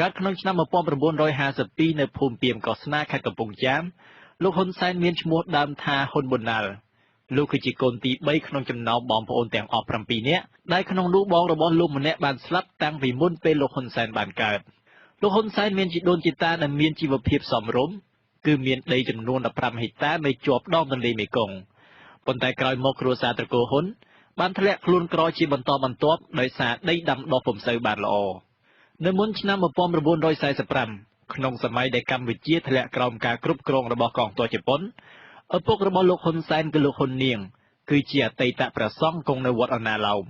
កើតក្នុងឆ្នាំ1952នៅភូមិពាមកោះស្នាខេត្តកំពង់ចាមលោកហ៊ុនសែនមានឈ្មោះដើមថាហ៊ុនប៊ុនណាល់លោកគឺជាកូនទី3ក្នុងចំណោមបងប្អូនទាំងអស់7នាក់ដែលក្នុងនោះបងរបស់លោកម្នាក់បានស្លាប់តាំងពីមុនពេលលោកហ៊ុនសែនបានកើតលោកហ៊ុនសែនមានជីដូនជីតាដែលមានជីវភាពសមរម្យគឺមានដីចំនួន15ហិកតានៅជាប់ដងទន្លេមេគង្គប៉ុន្តែក្រោយមកគ្រួសារត្រកូលហ៊ុនបានធ្លាក់ខ្លួនក្រជាបន្តបន្ទាប់ដោយសារដីដាំដុះពុំសូវបានល្អនៅមុនឆ្នាំ1945ក្នុងសម័យដែលកម្ពុជាធ្លាក់ក្រោមការគ្រប់គ្រងរបស់កងទ័ពជប៉ុនឪពុករបស់លោកហ៊ុនសែនគឺលោកហ៊ុននាងគឺជាអតីតព្រះសង្ឃគង់នៅវត្តអណ្ណាឡោម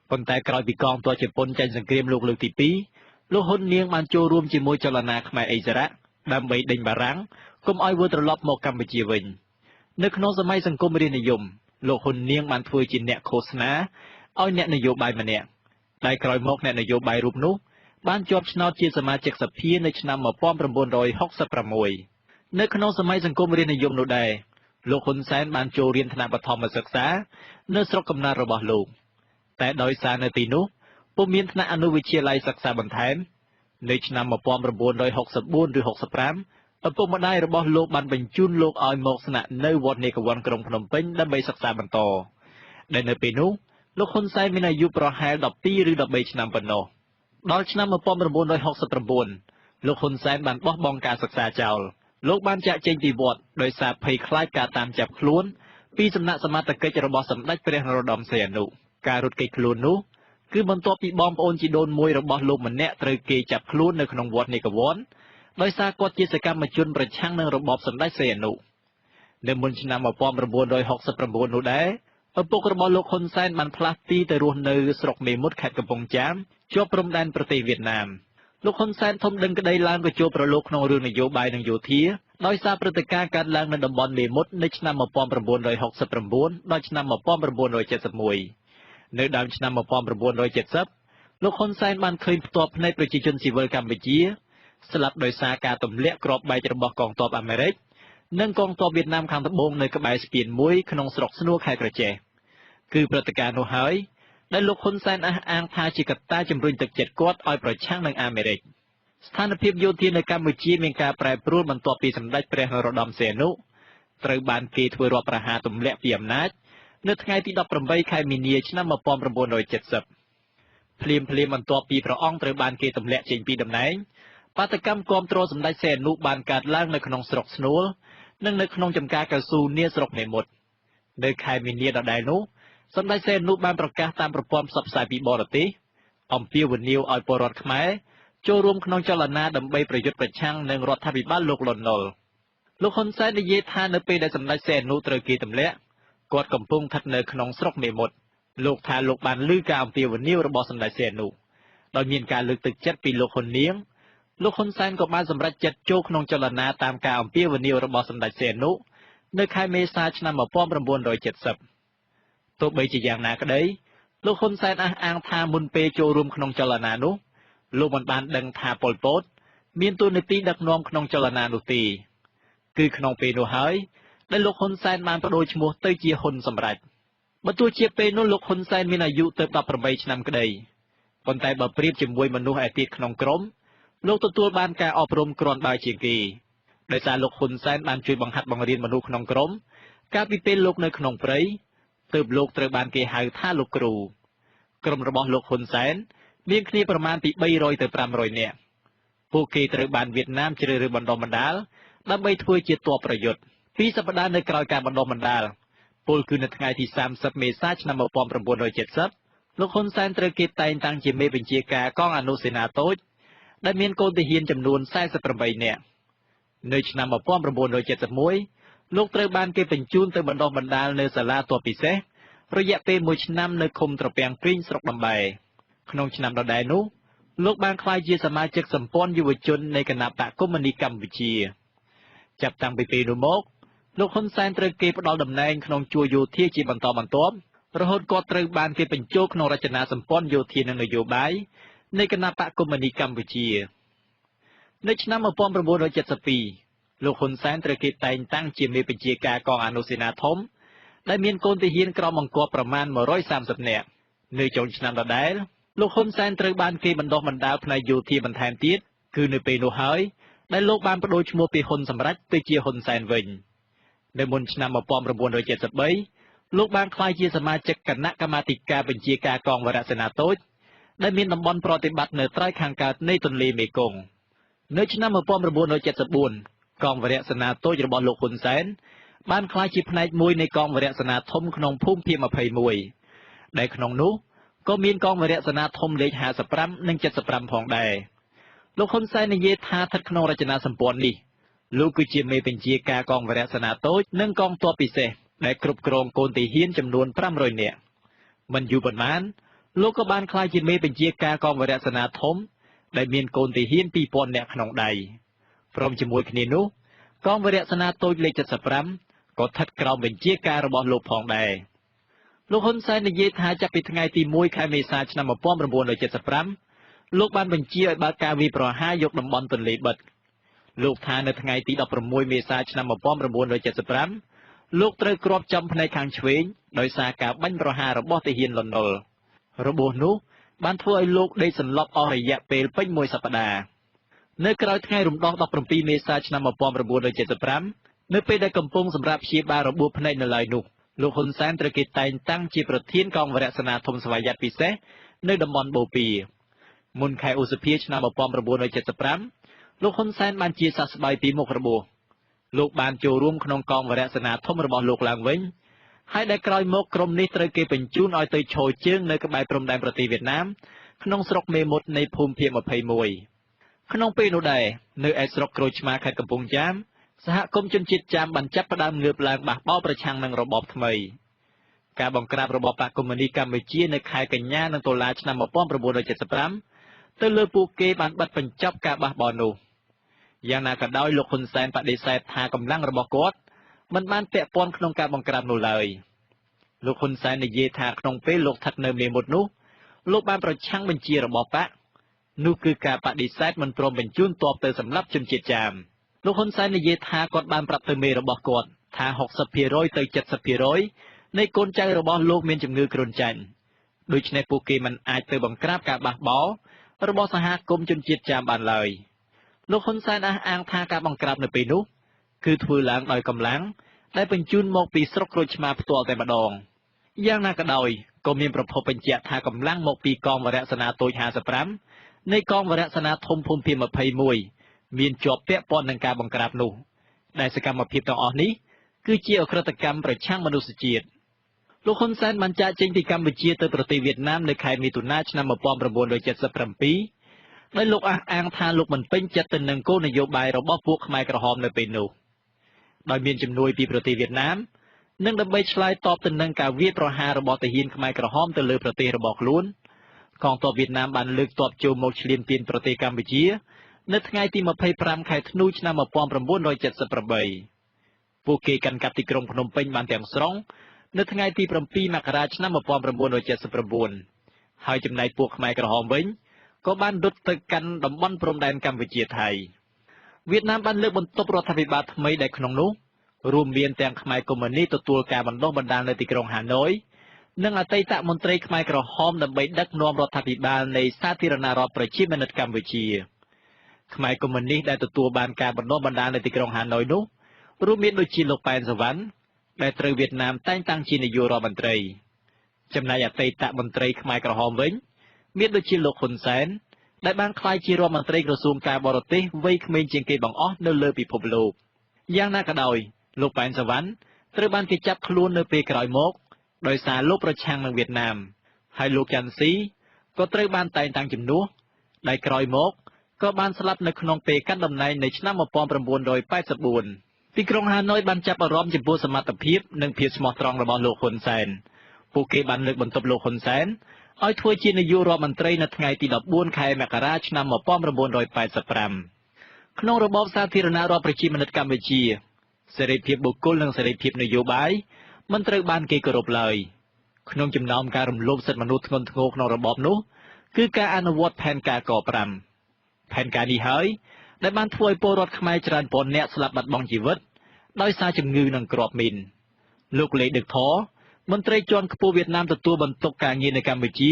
ប៉ុន្តែក្រោយពីកងទ័ពជប៉ុនចាញ់សង្គ្រាមលោកលើកទី2លោកហ៊ុននាងបានចូលរួមជាមួយចលនាខ្មែរឥស្សរៈដើម្បីដេញបារាំងកុំឲ្យវិលត្រឡប់មកកម្ពុជាវិញនៅក្នុងសម័យសង្គមរាស្ត្រនិយមលោកហ៊ុននាងបានធ្វើជាអ្នកឃោសនាឲ្យអ្នកនយោបាយម្នាក់ដែលក្រោយមកអ្នកនយោបាយរូបនោះបានជាប់ឆ្នោតជាសមាជិកសភានៅឆ្នាំ1966នៅក្នុងសម័យសង្គមរាស្ត្រនិយមនោះដែរលោកហ៊ុនសែនបានចូលរៀនថ្នាក់បឋមសិក្សានៅស្រុកកំណើតរបស់លោកតែដោយសារនៅទីនោះពុំមានថ្នាក់អនុវិទ្យាល័យសិក្សាបន្ថែមនៅឆ្នាំ1964ឬ65ឪពុកម្ដាយរបស់លោកបានបញ្ជូនលោកឲ្យមកស្នាក់នៅវត្តនេកវ័នក្រុងភ្នំពេញដើម្បីសិក្សាបន្តដែលនៅពេលនោះលោកហ៊ុនសែនមានអាយុប្រហែល12ឬ13ឆ្នាំប៉ុណ្ណោះដល់ឆ្នាំ1969លោកហ៊ុនសែនបានបោះបង់ការសិក្សាចោលលោកបានចាកចេញពីវត្តដោយសារភ័យខ្លាចការតាមចាប់ខ្លួនពីសំណាក់សមត្ថកិច្ចរបស់សម្ដេចព្រះនរោត្តមសីហនុការរត់គេចខ្លួននោះគឺបន្ទាប់ពីបងប្អូនជីដូនមួយរបស់លោកម្នាក់ត្រូវគេចាប់ខ្លួននៅក្នុងវត្តនេកវ័នដោយសារគាត់ជាសកម្មជនប្រឆាំងនឹងរបបសម្ដេចសីហនុនៅមុនឆ្នាំ1969នោះដែរឪពុករបស់លោកហ៊ុនសែនបានផ្លាស់ទីទៅរស់នៅស្រុកមេមត់ខេត្តកំពង់ចាមជាប់ព្រំដែនប្រទេសវៀតណាមលោកហ៊ុនសែនធំដឹងក្តីឡើងក៏ចូលប្រឡូកក្នុងរឿងនយោបាយនិងយោធាដោយសារព្រឹត្តិការណ៍កើតឡើងនៅតំបន់មេមត់នៅឆ្នាំ1969ដល់ឆ្នាំ1971នៅដើមឆ្នាំ1970លោកហ៊ុនសែនបានឃើញផ្ទាល់ភ្នែកប្រជាជនស៊ីវិលកម្ពុជាស្លាប់ដោយសារការទម្លាក់គ្រាប់បែករបស់កងទ័ពអាមេរិកនិងកងទ័ពវៀតណាមខាងត្បូងនៅក្បែរស្ពានមួយក្នុងស្រុកស្នួលខេត្តក្រចេះគឺព្រឹត្តិការណ៍នោះហើយដែលលោកហ៊ុនសែនអះអាងថាជាកត្តាជំរុញទឹកចិត្តគាត់ឲ្យប្រឆាំងនឹងអាមេរិកស្ថានភាពយោធានៅកម្ពុជាមានការប្រែប្រួលបន្ទាប់ពីសម្ដេចព្រះនរោត្តមសីហនុត្រូវបានគេធ្វើរដ្ឋប្រហារទម្លាក់ពីអំណាចនៅថ្ងៃទី18ខែមីនាឆ្នាំ1970ភ្លាមៗបន្ទាប់ពីព្រះអង្គត្រូវបានគេទម្លាក់ចេញពីតំណែងបាតុកម្មគាំទ្រសម្ដេចសីហនុបានកើតឡើងនៅក្នុងស្រុកស្នួលនិងនៅក្នុងចំការកៅស៊ូនាស្រុកមេមត់នៅខែមីនាដដែលនោះសម្ដេចសីហនុបានប្រកាសតាមប្រព័ន្ធផ្សព្វផ្សាយពីបរទេសអំពាវនាវឲ្យពលរដ្ឋខ្មែរចូលរួមក្នុងចលនាដើម្បីប្រយុទ្ធប្រឆាំងនឹងរដ្ឋាភិបាលលោកលន់នល់លោកហ៊ុនសែននិយាយថានៅពេលដែលសម្ដេចសីហនុត្រូវគេទម្លាក់គាត់កំពុងស្ថិតនៅក្នុងស្រុកមេមត់លោកថាលោកបានឮការអំពាវនាវរបស់សម្ដេចសីហនុដោយមានការលើកទឹកចិត្តពីលោកហ៊ុននាងលោកហ៊ុនសែនក៏បានសម្រេចចិត្តចូលក្នុងចលនាតាមការអំពាវនាវរបស់សម្ដេចសីហនុនៅខែមេសាឆ្នាំ1970ទោះបីជាយ៉ាងណាក្តីលោកហ៊ុនសែនអះអាងថាមុនពេលចូលរួមក្នុងចលនានោះលោកមិនបានដឹងថាប៉ុលពតមានតួនាទីដឹកនាំក្នុងចលនានោះទេគឺក្នុងពេលនោះហើយដែលលោកហ៊ុនសែនបានប្ដូរឈ្មោះទៅជាហ៊ុនសម្រេចបើទោះជាពេលនោះលោកហ៊ុនសែនមានអាយុទៅ18ឆ្នាំក្តីប៉ុន្តែបើប្រៀបជាមួយមនុស្សឯទៀតក្នុងក្រុមលោកទទួលបានការអប់រំគ្រាន់បើជាងគេដោយសារលោកហ៊ុនសែនបានជួយបង្ហាត់បង្រៀនមនុស្សក្នុងក្រុមកាលពីពេលលោកនៅក្នុងព្រៃទើបលោកត្រូវបានគេហៅថាលោកគ្រូក្រុមរបស់លោកហ៊ុនសែនមានគ្នាប្រមាណពី300ទៅ500នាក់ពួកគេត្រូវបានវៀតណាមជ្រើសរើសបណ្ដុះបណ្ដាលដើម្បីធ្វើជាទ័ពប្រយុទ្ធពីរសប្តាហ៍នៅក្រោយការបណ្ដុះបណ្ដាលពលគឺនៅថ្ងៃទី30មេសាឆ្នាំ1970លោកហ៊ុនសែនត្រូវគេតែងតាំងជាមេបញ្ជាការកងអនុសេនាតូចដែលមានកូនទាហានចំនួន48នាក់នៅឆ្នាំ1971លោកត្រូវបានគេបញ្ជូនទៅបណ្ដុះបណ្ដាលនៅសាលាទ័ពពិសេសរយៈពេល1ឆ្នាំនៅឃុំត្រពាំងព្រីងស្រុកតំបែរក្នុងឆ្នាំដដែលនោះលោកបានក្លាយជាសមាជិកសម្ព័ន្ធយុវជននៃគណបក្សកុម្មុយនីសកម្ពុជាចាប់តាំងពីពេលនោះមកលោកហ៊ុនសែនត្រូវគេផ្ដល់តំណែងក្នុងជួរយោធាជាបន្តបន្ទាប់រហូតគាត់ត្រូវបានគេបញ្ចូលក្នុងរចនាសម្ព័ន្ធយោធានិងនយោបាយនៃគណបក្សកុម្មុយនីសកម្ពុជានៅឆ្នាំ1972លោកហ៊ុនសែនត្រូវគេតែងតាំងជាមេបញ្ជាការកងអនុសេនាធំដែលមានកូនទាហានក្រោមបង្គាប់ប្រមាណ130នាក់នៅចុងឆ្នាំដដែលលោកហ៊ុនសែនត្រូវបានគេបណ្ដុះបណ្ដាលផ្នែកយោធាបន្ថែមទៀត គឺនៅពេលនោះហើយដែលលោកបានប្ដូរឈ្មោះពីហ៊ុនសម្រេចទៅជាហ៊ុនសែនវិញ។ នៅមុនឆ្នាំ1973លោកបានក្លាយជាសមាជិកគណៈកម្មាធិការបញ្ជាការកងវរសេនាតូចដែលមានតំបន់ប្រតិបត្តិនៅត្រើយខាងកើតនៃទន្លេមេគង្គ។ នៅឆ្នាំ1974កងវរសេនាតូចរបស់លោកហ៊ុនសែនបានក្លាយជាផ្នែកមួយនៃកងវរសេនាធំក្នុងភូមិភាគ21ដែលក្នុងនោះក៏មានកងវរសេនាធំលេខ55និង75ផងដែរ។ លោកហ៊ុនសែននិយាយថាស្ថិតក្នុងរចនាសម្ព័ន្ធនេះលោកគឺជាមេបញ្ជាការកងវរសេនាតូចនិងកងទ័ពពិសេសដែលគ្រប់គ្រងកូនទាហានចំនួន500នាក់។ មិនយូរប៉ុន្មានលោកក៏បានក្លាយជាមេបញ្ជាការកងវរសេនាធំដែលមានកូនទាហាន2000នាក់ក្នុងដៃ។ ព្រមជាមួយគ្នានោះកងវរសេនាតូចលេខ75ក៏ស្ថិតក្រោមបញ្ជាការរបស់លោកផងដែរ។ លោកហ៊ុនសែននិយាយថាចាប់ពីថ្ងៃទី1ខែមេសាឆ្នាំ1975លោកបានបញ្ជាឲ្យបើកការវាយប្រហារយកតំបន់ទន្លេបិទ។ លោកថានៅថ្ងៃទី16មេសាឆ្នាំ1975លោកត្រូវគ្រាប់ចំផ្នែកខាងឆ្វេងដោយសារការបាញ់ប្រហាររបស់ទាហានលន់នល់។ របួសនោះបានធ្វើឲ្យលោកដេកសន្លប់អស់រយៈពេលពេញមួយសប្តាហ៍។ នៅក្រោយថ្ងៃរំដោះ17មេសាឆ្នាំ1975នៅពេលដែលកំពុងសម្រាប់ព្យាបាលរបួសភ្នែកនៅឡើយនោះលោកហ៊ុនសែនត្រូវគេតែងតាំងជាប្រធានកងវរសេនាធំស្វយ័តពិសេសនៅតំបន់បូព៌ា។ មុនខែឧសភាឆ្នាំ1975លោកហ៊ុនសែនបានជាសះស្បើយពីមុខរបួស។ លោកបានចូលរួមក្នុងកងវរសេនាធំរបស់លោកឡើងវិញហើយដែលក្រោយមកក្រុមនេះត្រូវគេបញ្ជូនឲ្យទៅឈរជើងនៅក្បែរព្រំដែនប្រទេសវៀតណាមក្នុងស្រុកមេមត់នៃភូមិភាគ21។ ក្នុងពេលនោះដែរនៅឯស្រុកក្រូចឆ្មាខេត្តកំពង់ចាមសហគមន៍ជនជាតិចាមបានចាប់ផ្ដើមងើបឡើងបះបោរប្រឆាំងនឹងរបបថ្មី។ ការបង្ក្រាបរបបបក្សកុម្មុយនីសកម្ពុជានៅខែកញ្ញានិងតុលាឆ្នាំ1975ទៅលើពួកគេបានបិទបញ្ចប់ការបះបោរនោះ។ យ៉ាងណាក៏ដោយលោកហ៊ុនសែនបដិសេធថាកម្លាំងរបស់គាត់មិនបានពាក់ព័ន្ធក្នុងការបង្ក្រាបនោះឡើយ។ លោកហ៊ុនសែននិយាយថាក្នុងពេលលោកស្ថិតនៅមេមត់នោះលោកបានប្រឆាំងបញ្ជារបស់បក្សនោះគឺការបដិសេធមិនព្រមបញ្ជូនទ័ពទៅសម្លាប់ជនជាតិចាម។ លោកហ៊ុនសែននិយាយថាគាត់បានប្រាប់ទៅមេរបស់គាត់ថា60%ទៅ70%នៃកូនចៅរបស់លោកមានជំងឺគ្រុនចាញ់ដូច្នេះពួកគេមិនអាចទៅបង្ក្រាបការបះបោររបស់សហគមន៍ជនជាតិចាមបានឡើយ។ លោកហ៊ុនសែនអះអាងថាការបង្ក្រាបនៅពេលនោះគឺធ្វើឡើងដោយកម្លាំងដែលបញ្ជូនមកពីស្រុកក្រូចឆ្មាផ្ទាល់តែម្ដង។ យ៉ាងណាក៏ដោយក៏មានប្រភពបញ្ជាក់ថាកម្លាំងមកពីកងវរសេនាតូច55នៃកងវរសេនាធំភូមិភាគ21មានជាប់ពាក់ព័ន្ធនឹងការបង្ក្រាបនោះដែលសកម្មភាពទាំងអស់នេះគឺជាអក្រិតកម្មប្រឆាំងមនុស្សជាតិ។ លោកហ៊ុនសែនបានចាកចេញពីកម្ពុជាទៅប្រទេសវៀតណាមនៅខែមិថុនាឆ្នាំ1977ដោយលោកអះអាងថាលោកមិនពេញចិត្តទៅនឹងគោលនយោបាយរបស់ពួកខ្មែរក្រហមនៅពេលនោះដោយមានជំនួយពីប្រទេសវៀតណាមនិងដើម្បីឆ្លើយតបទៅនឹងការវាយប្រហាររបស់ទាហានខ្មែរក្រហមទៅលើប្រទេសរបស់ខ្លួនកងទ័ពវៀតណាមបានលើកទ័ពចូលមកឈ្លានពានប្រទេសកម្ពុជានៅថ្ងៃទី25ខែធ្នូឆ្នាំ1978ពួកគេកាន់កាប់ទីក្រុងភ្នំពេញបានទាំងស្រុងនៅថ្ងៃទី7មករាឆ្នាំ1979ហើយចំណែកពួកខ្មែរក្រហមវិញក៏បានរត់ទៅកាន់តំបន់ព្រំដែនកម្ពុជាថៃ។ វៀតណាមបានលើកបន្ទប់រដ្ឋាភិបាលថ្មីដែលក្នុងនោះរួមមានទាំងខ្មែរកុម្មុយនីសទទួលការបណ្ដុះបណ្ដាលនៅទីក្រុងហាណូយនិងអតីតមន្ត្រីខ្មែរក្រហមដើម្បីដឹកនាំរដ្ឋាភិបាលនៃសាធារណរដ្ឋប្រជាមានិតកម្ពុជា។ ខ្មែរកុម្មុយនីសដែលទទួលបានការបណ្ដុះបណ្ដាលនៅទីក្រុងហាណូយនោះរួមមានដូចជាលោកប៉ែនសវណ្ណដែលត្រូវវៀតណាមតែងតាំងជានាយករដ្ឋមន្ត្រីចំណែកអតីតមន្ត្រីខ្មែរក្រហមវិញមានដូចជាលោកហ៊ុនសែនដែលបានក្លាយជារដ្ឋមន្ត្រីក្រសួងការបរទេសវ័យក្មេងជាងគេបង្អស់នៅលើពិភពលោក។ យ៉ាងណាក៏ដោយលោកប៉ែនសវណ្ណត្រូវបានគេចាប់ខ្លួននៅពេលក្រោយមកដោយសារលោកប្រឆាំងនឹងវៀតណាមហើយលោកច័ន្ទស៊ីក៏ត្រូវបានតែងតាំងជំនួសដែលក្រោយមកក៏បានស្លាប់នៅក្នុងពេលកាន់តំណែងនៅឆ្នាំ1984ទីក្រុងហាណូយបានចាប់អារម្មណ៍ចំពោះសមត្ថភាពនិងភាពស្មោះត្រង់របស់លោកហ៊ុនសែន។ ពួកគេបានលើកបន្ទប់លោកហ៊ុនសែនឲ្យធ្វើជានាយករដ្ឋមន្ត្រីនៅថ្ងៃទី14ខែមករាឆ្នាំ1985ក្នុងរបបសាធារណរដ្ឋប្រជាមានិតកម្ពុជាសេរីភាពបុគ្គលនិងសេរីភាពនយោបាយមិនត្រូវបានគេគោរពឡើយ។ ក្នុងចំណោមការរំលោភសិទ្ធិមនុស្សធ្ងន់ធ្ងរក្នុងរបបនោះគឺការអនុវត្តផែនការក5ផែនការនេះហើយដែលបានធ្វើឲ្យពលរដ្ឋខ្មែរច្រើនពាន់នាក់ស្លាប់បាត់បង់ជីវិតដោយសារជំងឺនិងគ្រាប់មីន។ លោកលេដឹកថមន្ត្រីជាន់ខ្ពស់វៀតណាមទទួលបន្ទុកការងារនៅកម្ពុជា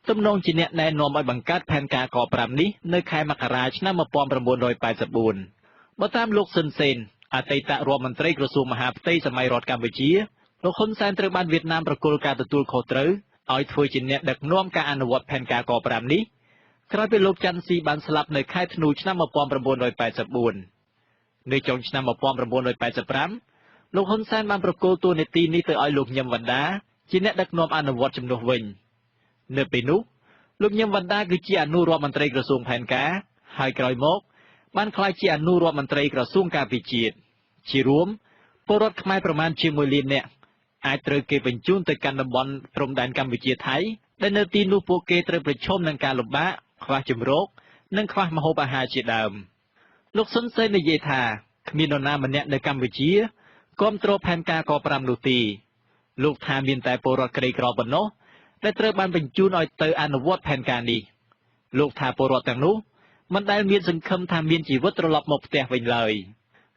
ទំនងជាអ្នកណែនាំឲ្យបង្កើតផែនការក5នេះនៅខែមករាឆ្នាំ1984បើតាមលោកស៊ុនសេនអតីតរដ្ឋមន្ត្រីក្រសួងមហាផ្ទៃសម័យរដ្ឋកម្ពុជាលោកហ៊ុនសែនត្រូវបានវៀតណាមប្រគល់ការទទួលខុសត្រូវឲ្យធ្វើជាអ្នកដឹកនាំការអនុវត្តផែនការក5នេះក្រោយពេលលោកច័ន្ទស៊ីបានស្លាប់នៅខែធ្នូឆ្នាំ1984នៅចុងឆ្នាំ1985លោកហ៊ុនសែនបានប្រគល់តួនាទីនេះទៅឲ្យលោកញឹមវណ្ដាជាអ្នកដឹកនាំអនុវត្តជំនួសវិញនៅពេលនោះលោកញឹមវណ្ដាគឺជាអនុរដ្ឋមន្ត្រីក្រសួងផែនការហើយក្រោយមកបានក្លាយជាអនុរដ្ឋមន្ត្រីក្រសួងការពារជាតិជារួមពលរដ្ឋខ្មែរប្រមាណជា1លាននាក់អាចត្រូវគេបញ្ជូនទៅកាន់តំបន់ព្រំដែនកម្ពុជាថៃដែលនៅទីនោះពួកគេត្រូវប្រឈមនឹងការលំបាកខ្វះជម្រកនិងខ្វះម្ហូបអាហារជាដើមលោកស៊ុនសេននិយាយថាគ្មាននរណាម្នាក់នៅកម្ពុជាគាំទ្រផែនការក5នោះទេលោកថាមានតែពលរដ្ឋក្រីក្រប៉ុណ្ណោះដែលត្រូវបានបញ្ជូនឲ្យទៅអនុវត្តផែនការនេះលោកថាពលរដ្ឋទាំងនោះមិនដែលមានសង្ឃឹមថាមានជីវិតត្រឡប់មកផ្ទះវិញឡើយ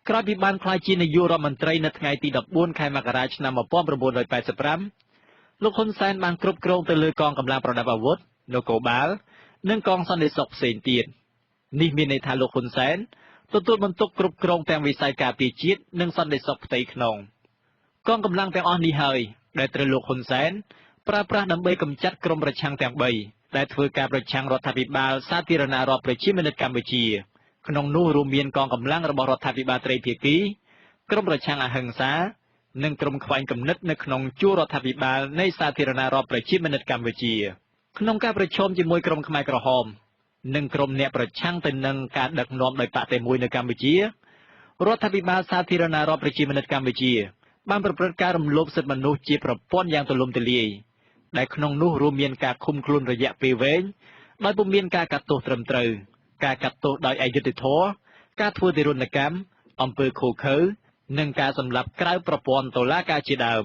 ក្រោយពីបានក្លាយជានាយករដ្ឋមន្ត្រីនៅថ្ងៃទី14ខែមករាឆ្នាំ1985លោកហ៊ុនសែនបានគ្រប់គ្រងទៅលើកងកម្លាំងប្រដាប់អាវុធនគរបាលនិងកងសន្តិសុខផ្សេងទៀតនេះមានន័យថាលោកហ៊ុនសែនទទួលបន្ទុកគ្រប់គ្រងទាំងវិស័យការពារជាតិនិងសន្តិសុខផ្ទៃក្នុងកងកម្លាំងទាំងអស់នេះហើយដែលត្រូវលោកហ៊ុនសែនប្រើប្រាស់ដើម្បីកម្ចាត់ក្រុមប្រឆាំងទាំង3ដែលធ្វើការប្រឆាំងរដ្ឋាភិបាលសាធារណរដ្ឋប្រជាមានិតកម្ពុជាក្នុងនោះរួមមានកងកម្លាំងរបស់រដ្ឋាភិបាលត្រីភាគីក្រុមប្រឆាំងអហិង្សានិងក្រុមខ្វែងគំនិតនៅក្នុងជួររដ្ឋាភិបាលនៃសាធារណរដ្ឋប្រជាមានិតកម្ពុជាក្នុងការប្រឈមជាមួយក្រុមខ្មែរក្រហមនិងក្រុមអ្នកប្រឆាំងទៅនឹងការដឹកនាំដោយបក្សតែមួយនៅកម្ពុជារដ្ឋាភិបាលសាធារណរដ្ឋប្រជាមានិតកម្ពុជាបានប្រព្រឹត្តការរំលោភសិទ្ធិមនុស្សជាប្រព័ន្ធយ៉ាងទូលំទូលាយដែលក្នុងនោះរួមមានការឃុំខ្លួនរយៈពេលវែងដោយពុំមានការកាត់ទោសត្រឹមត្រូវការកាត់ទោសដោយអយុត្តិធម៌ការធ្វើទារុណកម្មអំពើឃោរឃៅនិងការសម្លាប់ក្រៅប្រព័ន្ធតុលាការជាដើម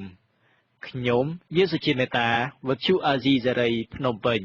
ខ្ញុំយេសុជាមេតាវិទ្យុអាស៊ីសេរីភ្នំពេញ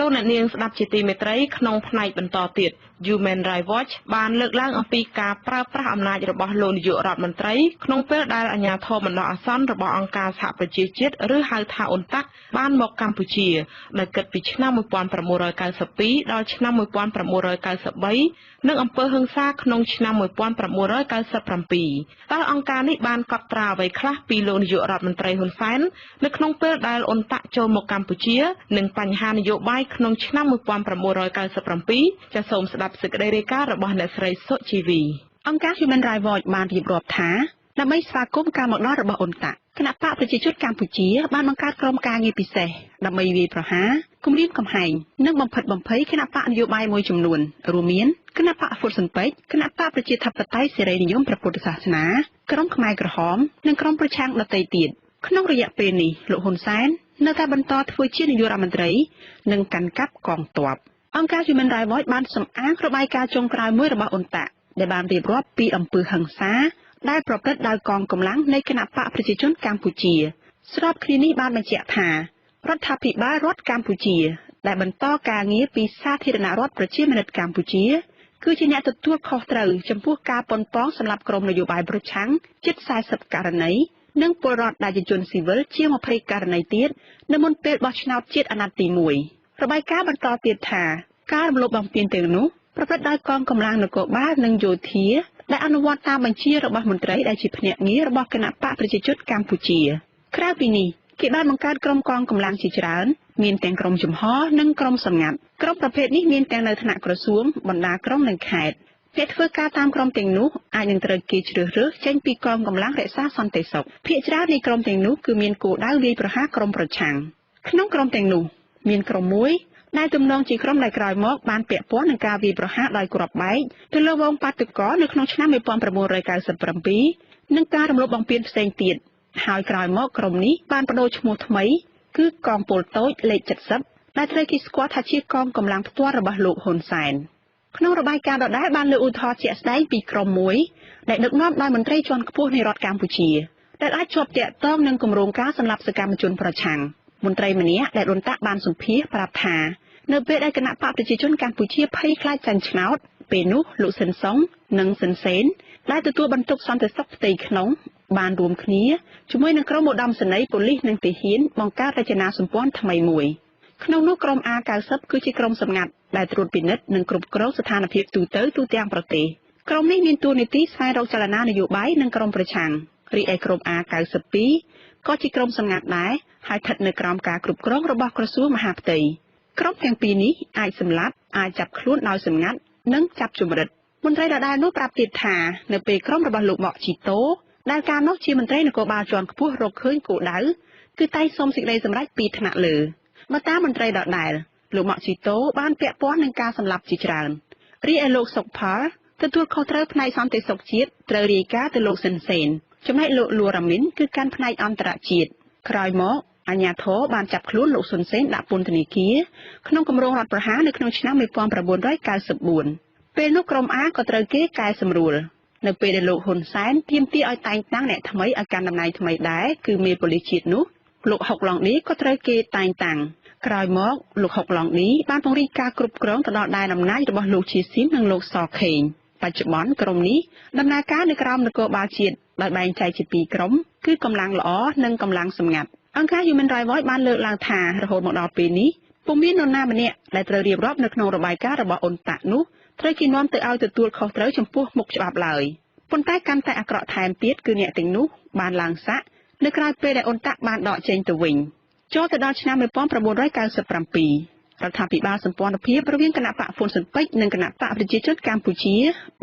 លោកអ្នកនាងស្ដាប់ជាទីមេត្រីក្នុងផ្នែកបន្តទៀត Human Rights Watch បានលើកឡើងអំពីការប្រើប្រាស់អំណាចរបស់លោកនាយករដ្ឋមន្ត្រីក្នុងពេលដែលអាជ្ញាធរបណ្ដោះអាសន្នរបស់អង្គការសហប្រជាជាតិឬហៅថាអ៊ុនតាក់បានមកកម្ពុជាដោយគិតពីឆ្នាំ1992ដល់ឆ្នាំ1993និងអំពើហិង្សាក្នុងឆ្នាំ1997តើអង្គការនេះបានកត់ត្រាអ្វីខ្លះពីលោកនាយករដ្ឋមន្ត្រីហ៊ុនសែននៅក្នុងពេលដែលអ៊ុនតាក់ចូលមកកម្ពុជានិងបញ្ហានយោបាយក្នុងឆ្នាំ1997ចាសសូមស្ដាប់សេចក្តីរាយការណ៍របស់អ្នកស្រីសុជីវីអង្គការ Human Rights Watch បានរៀបរាប់ថាដើម្បីស្វាគមន៍ការមកដល់របស់អ៊ុនតាក់គណបក្សប្រជាជនកម្ពុជាបានបង្កើតក្រុមការងារពិសេសដើម្បីវាយប្រហារគំរាមកំហែងនិងបំផិតបំភ័យគណបក្សនយោបាយមួយចំនួនរួមមានគណបក្សហ្វុតស៊ុនពេជ្រគណបក្សប្រជាធិបតេយ្យសេរីនិយមព្រះពុទ្ធសាសនាក្រុមខ្មែរក្រហមនិងក្រុមប្រឆាំងដទៃទៀតក្នុងរយៈពេលនេះលោកហ៊ុនសែននៅតែបន្តធ្វើជានាយករដ្ឋមន្ត្រីនិងកាន់កាប់កងទ័ពអង្គការ Human Rights Watch បានសម្អាងរបាយការណ៍ចុងក្រោយមួយរបស់អ៊ុនតាក់ដែលបានរៀបរាប់ពីអំពើហិង្សាដែលប្រព្រឹត្តដោយកងកម្លាំងនៃគណបក្សប្រជាជនកម្ពុជាស្របគ្នានេះបានបញ្ជាក់ថារដ្ឋាភិបាលរដ្ឋកម្ពុជាដែលបន្តការងារពីសាធារណរដ្ឋប្រជាមានិតកម្ពុជាគឺជាអ្នកទទួលខុសត្រូវចំពោះការប៉ុនប៉ងសម្រាប់ក្រុមនយោបាយប្រឆាំងជិត40ករណីនិងពលរដ្ឋដែលជាជនស៊ីវិលជាង20ករណីទៀតនៅមុនពេលបោះឆ្នោតជាតិអាណត្តិទី1របាយការណ៍បន្តទៀតថាការរំលោភបំពានទាំងនោះប្រព្រឹត្តដោយកងកម្លាំងនគរបាលនិងយោធាដែលអនុវត្តតាមបញ្ជារបស់មន្ត្រីដែលជាភ្នាក់ងាររបស់គណបក្សប្រជាជនកម្ពុជាក្រៅពីនេះគេបានបង្កើតក្រុមកងកម្លាំងជាច្រើនមានទាំងក្រុមចំហនិងក្រុមសម្ងាត់ក្រុមប្រភេទនេះមានទាំងនៅថ្នាក់ក្រសួងបណ្ដាក្រុងនិងខេត្តអ្នកធ្វើការតាមក្រុមទាំងនោះអាចនឹងត្រូវគេជ្រើសរើសចេញពីកងកម្លាំងរក្សាសន្តិសុខភាគច្រើននៃក្រុមទាំងនោះគឺមានគោលដៅវាយប្រហារក្រុមប្រឆាំងក្នុងក្រុមទាំងនោះមានក្រុមមួយដែលទំនងជាក្រុមដែលក្រោយមកបានពាក់ព័ន្ធនឹងការវាយប្រហារដោយគ្រាប់បែកទៅលើហ្វូងបាតុករនៅក្នុងឆ្នាំ1997និងការរំលោភបំពានផ្សេងទៀតហើយក្រោយមកក្រុមនេះបានប្ដូរឈ្មោះថ្មីគឺកងពលតូចលេខ70 ដែលត្រូវគេស្គាល់ថាជាកងកម្លាំងផ្ទាល់របស់លោកហ៊ុនសែន។ ក្នុងរបាយការណ៍ដដែលបានលើកឧទាហរណ៍ជាក់ស្ដែងពីក្រុមមួយដែលដឹកនាំដោយមន្ត្រីជាន់ខ្ពស់នៃរដ្ឋកម្ពុជា ដែលអាចជាប់ទាក់ទងនឹងគម្រោងការសម្លាប់សកម្មជនប្រឆាំង។ មន្ត្រីម្នាក់ដែលអ៊ុនតាក់បានសម្ភាសប្រាប់ថា នៅពេលដែលគណបក្សប្រជាជនកម្ពុជាភ័យខ្លាចចាញ់ឆ្នោត ពេលនោះលោកស៊ិនសុងនិងស៊ិនសេនដែលទទួលបន្ទុកសន្តិសុខផ្ទៃក្នុងបានរួមគ្នាជាមួយនឹងក្រុមឧត្តមសេនីយ៍ប៉ូលីសនិងទាហានបង្កើតរចនាសម្ព័ន្ធថ្មីមួយ។ ក្នុងនោះក្រុម A90 គឺជាក្រុមសម្ងាត់ដែលត្រួតពិនិត្យនិងគ្រប់គ្រងស្ថានភាពទូទៅទូទាំងប្រទេស។ ក្រុមនេះមានតួនាទីស្វែងរកចលនានយោបាយនិងក្រុមប្រឆាំង។ រីឯក្រុម A92 ក៏ជាក្រុមសម្ងាត់ដែរ ហើយស្ថិតនៅក្រោមការគ្រប់គ្រងរបស់ក្រសួងមហាផ្ទៃ។ ក្រុមទាំងពីរនេះអាចសម្លាប់ អាចចាប់ខ្លួនដោយសម្ងាត់ និងចាប់ជំរិត។ មន្ត្រីដដែលនោះប្រាប់ទៀតថា នៅពេលក្រុមរបស់លោកម៉កជីតូដែលកាលនោះជាមន្ត្រីនគរបាលជាន់ខ្ពស់រកឃើញគោលដៅ គឺតែងសុំសេចក្តីសម្រេចពីថ្នាក់លើ។ បើតាមមន្ត្រីដដែល លោកម៉កជីតូបានពាក់ព័ន្ធនឹងការសម្លាប់ជាច្រើន។ រីឯលោកសុកផលទទួលខុសត្រូវផ្នែកសន្តិសុខជាតិត្រូវរាយការណ៍ទៅលោកស៊ិនសេន ចំណែកលោកលួរ៉ាមីនគឺកាន់ផ្នែកអន្តរជាតិ។ ក្រោយមកអាជ្ញាធរបានចាប់ខ្លួនលោកស៊ុនសេនដាក់ពន្ធនាគារក្នុងគម្រោងរដ្ឋប្រហារនៅក្នុងឆ្នាំ1994។ ពេលនោះក្រុម A ក៏ត្រូវគេកែសម្រួល។ នៅពេលដែលលោកហ៊ុនសែនទាមទារឲ្យតែងតាំងអ្នកថ្មីឲ្យកាន់តំណែងថ្មីដែរ គឺមេប៉ូលីសជាតិនោះ លោកហុកឡុងឌីក៏ត្រូវគេតែងតាំង។ ក្រោយមកលោកហុកឡុងឌីបានពង្រីកការគ្រប់គ្រងទៅដល់ដែនអំណាចរបស់លោកជាស៊ីមនិងលោកសខេង។ បច្ចុប្បន្នក្រុមនេះដំណើរការនៅក្រោមនគរបាលជាតិដោយបែងចែកជាពីរក្រុម គឺកម្លាំងល្អនិងកម្លាំងសម្ងាត់។ អង្គការ Human Rights Watch បានលើកឡើងថា រហូតមកដល់ពេលនេះពុំមាននរណាម្នាក់ដែលត្រូវរៀបរាប់នៅក្នុងរបាយការណ៍របស់អ៊ុនតាក់នោះត្រូវគេនាំទៅឲ្យទទួលខុសត្រូវចំពោះមុខច្បាប់ឡើយ។ ប៉ុន្តែកាន់តែអាក្រក់ថែមទៀត គឺអ្នកទាំងនោះបានឡើងស័ក្តិនៅក្រោយពេលដែលអ៊ុនតាក់បានដកចេញទៅវិញ។ ចូលទៅដល់ឆ្នាំ1997 រដ្ឋាភិបាលសម្ព័ន្ធភាពរវាងគណបក្សហ្វុនស៊ិនប៉ិចនិងគណបក្សប្រជាជនកម្ពុជា